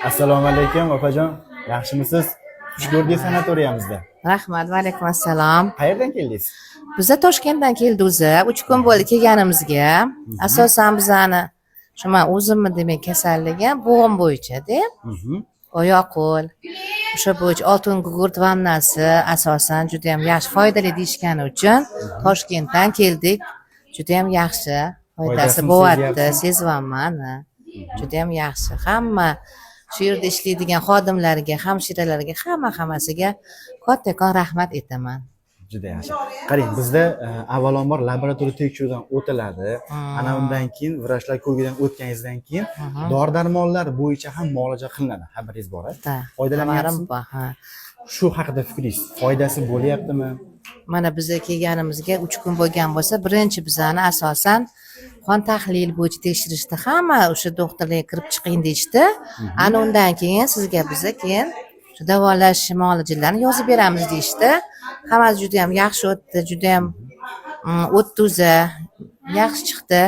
Assalomu alaykum, opajon. Yaxshimisiz? Xush ko'rdik sanatoriyamizda. Rahmat, va alaykum assalom. Qayerdan keldingiz? Biza Toshkentdan keldik o'zi. 3 kun bo'ldi kelganimizga. Asosan bizani shu man o'zimni, demak, kasalligim bo'g'im bo'yicha-da. Oyoq, qo'l. O'sha bo'yicha oltin gugurt vannasi asosan juda ham yaxshi, foydali deyishgani uchun Toshkentdan keldik. Juda ham yaxshi foydasi Foydasini bo'lyapti, sezyapsiz? Sezyapman. Ha. Juda ham yaxshi. Hamma shu yerda ishlaydigan xodimlarga, hamshiralarga, hamma hammasiga kattakon rahmat aytaman. Juda yaxshi. Qarang, bizda avvalambor laboratoriya tekshiruvdan o'tiladi. Ana undan keyin vrachlar ko'rigidan o'tganingizdan keyin dori darmonlar bo'yicha ham muolaja qilinadi. Xabaringiz bor, a? Да. Foydalanyapsizmi? Xabarim bor, ha. Shu haqida fikringiz, foydasi bo'lyaptimi? Mana biza kelganimizga 3 kun bo'lgan bo'lsa, birinchi bizani asosan qon tahlil bo'yicha tekshirishdi. Hamma o'sha doktorlarga kirib chiqing deyishdi. Ana undan keyin sizga biza keyin shu davolash muolajalarini yozib beramiz deyishdi. Hammasi juda yam yaxshi o'tdi, juda yam o'tdi o'zi, yaxshi chiqdi.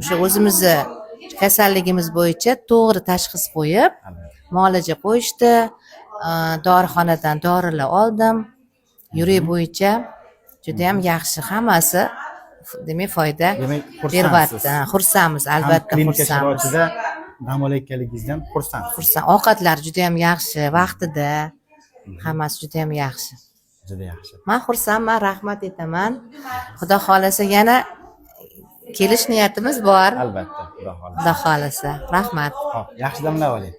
O'sha o'zimizni kasalligimiz bo'yicha to'g'ri tashxis qo'yib, muolaja qo'yishdi. Dorixonadan dorilar oldim. Yurak bo'yicha judayam yaxshi hammasi, demak, foyda Demak, xursandsiz. beryapti. Ha, xursandmiz, Ham albatta, klinika xursandmiz. sharoitida dam olayotganligingizdan xursandsiz. Xursand. Ovqatlar judayam yaxshi, vaqtida, hammasi judayam yaxshi. Juda yaxshi. Man xursandman, rahmat aytaman. Xudo xohlasa, yana kelish niyatimiz bor. Albatta, xudo xohlasa. Xudo xohlasa, rahmat. Xo'p, yaxshi damlab oling.